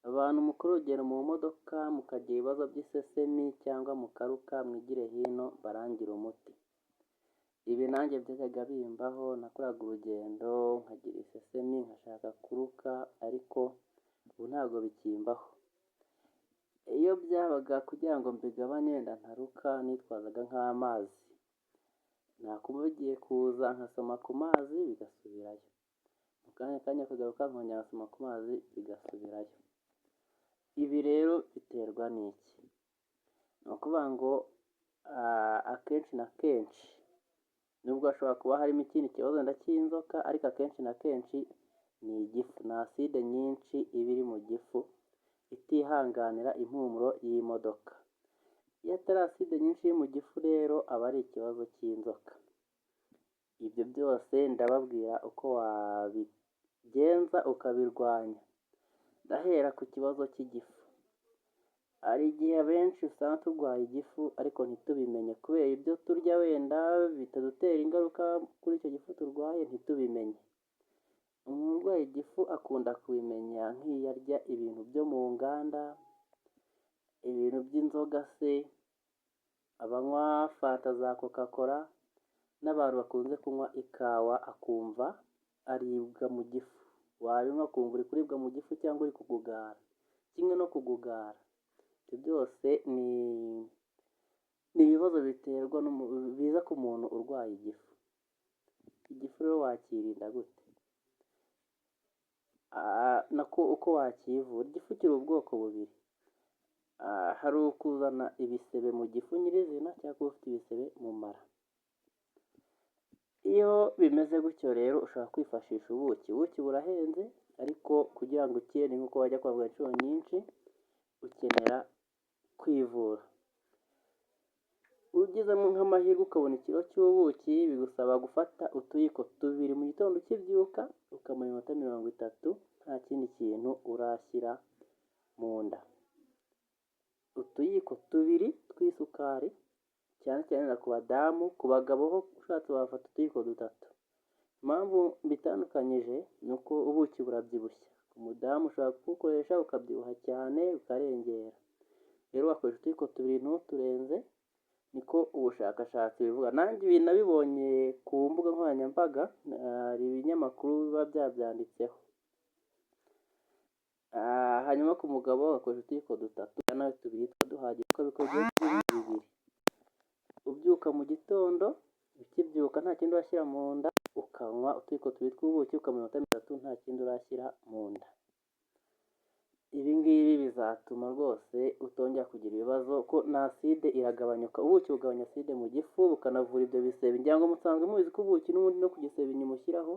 Abantu mukora urugendo mu modoka mukagira ibibazo by'isesemi cyangwa mukaruka, mwigire hino mbarangire umuti. Ibi nanjye byajyaga bimbaho, nakoraga urugendo nkagira isesemi nkashaka kuruka, ariko ubu ntabwo bikimbaho. Iyo byabaga kugira ngo mbigabanye wenda ntaruka, nitwazaga nk'amazi. Nakumva bigiye kuza nkasoma ku mazi bigasubirayo. Mu kanya kanya akagaruka nkongera ngasoma ku mazi bigasubirayo. Ibi rero biterwa n'iki? Ni ukuvuga ngo akenshi na kenshi nubwo hashobora kuba harimo ikindi kibazo wenda cy'inzoka, ariko akenshi na kenshi ni igifu, ni acide nyinshi iba iri mu gifu itihanganira impumuro y'imodoka. Iyo atari acide nyinshi iri mu gifu rero aba ari ikibazo cy'inzoka. Ibyo byose ndababwira uko wabigenza ukabirwanya. Ndahera ku kibazo cy'igifu. Hari igihe abenshi usanga turwaye igifu ariko ntitubimenye kubera ibyo turya wenda bitadutera ingaruka kuri icyo gifu turwaye, ntitubimenye. Umuntu urwaye igifu akunda kubimenya nk'iyo arya ibintu byo mu nganda, ibintu by'inzoga se, abanywa fanta za Coca Cola n'abantu bakunze kunywa ikawa, akumva aribwa mu gifu. Wabinywa ukumva uri kuribwa mu gifu cyangwa uri kugugara, kimwe no kugugara. Ibyo byose ni ibibazo biterwa biza ku muntu urwaye igifu. Igifu rero wakirinda gute? Nako uko wakivura, igifu kiri ubwoko bubiri. Hari ukuzana ibisebe mu gifu nyirizina cyangwa kuba ufite ibisebe mu mara. Iyo bimeze gutyo rero ushobora kwifashisha ubuki. Ubuki burahenze ariko kugira ngo ukire ni nk'uko wajya kwa muganga inshuro nyinshi, ukenera kwivura. Ugizemo nk'amahirwe ukabona ikiro cy'ubuki, bigusaba gufata utuyiko tubiri mu gitondo ukibyuka, ukamara iminota 30 nta kindi kintu urashyira mu nda. Utuyiko tubiri tw'isukari, cyane cyane ku badamu, ku bagabo ho ushatse wafata utuyiko dutatu. Impamvu mbitandukanyije ni uko ubuki burabyibushya. Ku mudamu ushobora kubukoresha ukabyibuha cyane ukarengera. Rero wakoresha utuyiko tubiri ntuturenze, niko ubushakashatsi bubivuga. Nanjye ibi nabibonye ku mbuga nkoranyambaga, hari ibinyamakuru biba byabyanditseho. Hanyuma ku mugabo agakoresha utuyiko dutatu, nawe tubiri tuba duhagije ukabikora igihe bibiri. Ubyuka mu gitondo, ukibyuka nta kindi urashyira mu nda, ukanywa utuyiko tubiri tw'ubuki, ukamara iminota 30 nta kindi urashyira mu nda. Ibi ngibi bizatuma rwose utongera kugira ibibazo ko na acide iragabanyuka. Ubuki bugabanya acide mu gifu, bukanavura ibyo bisebe. Ngira ngo musanzwe mubizi ko ubuki n'ubundi no ku gisebe inyuma ushyiraho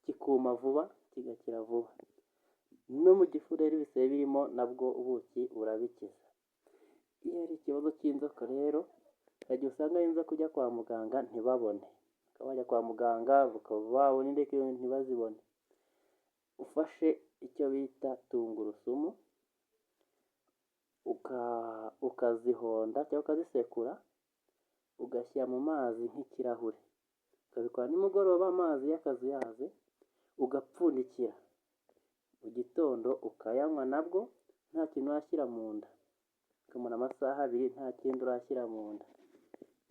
kikuma vuba, kigakira vuba. No mu gifu rero ibisebe birimo nabwo ubuki burabikiza. Iyo ari ikibazo cy'inzoka rero, hari igihe usanga ari inzoka ujya kwa muganga ntibabone. Ukaba wajya kwa muganga bakaba babona indege ntibazibone. Ufashe icyo bita tungurusumu, ukazihonda cyangwa ukazisekura, ugashyira mu mazi nk'ikirahure. Ukabikora nimugoroba amazi y'akazuyaze, ugapfundikira. Mu gitondo ukayanywa nabwo nta kintu urashyira mu nda. Ukamara amasaha 2 nta kindi urashyira mu nda.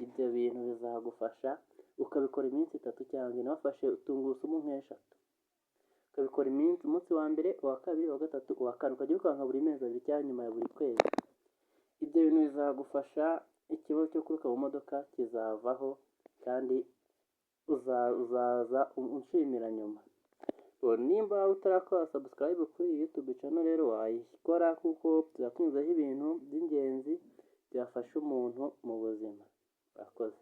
Ibyo bintu bizagufasha, ukabikora iminsi 3 cyangwa 4. Wafashe tungurusumu nk'eshatu, ukabikora iminsi, umunsi wa mbere, uwa kabiri, uwa gatatu, uwa kane, ukajya ubikora nka buri mezi 2 cyangwa nyuma ya buri kwezi. Ibyo bintu bizagufasha, ikibazo cyo kuruka mu modoka kizavaho kandi uzaza unshimira nyuma. Nimba utarakora subscribe kuri iyi YouTube channel rero wayikora, kuko tuzakunyuzaho ibintu by'ingenzi byafasha umuntu mu buzima. Urakoze.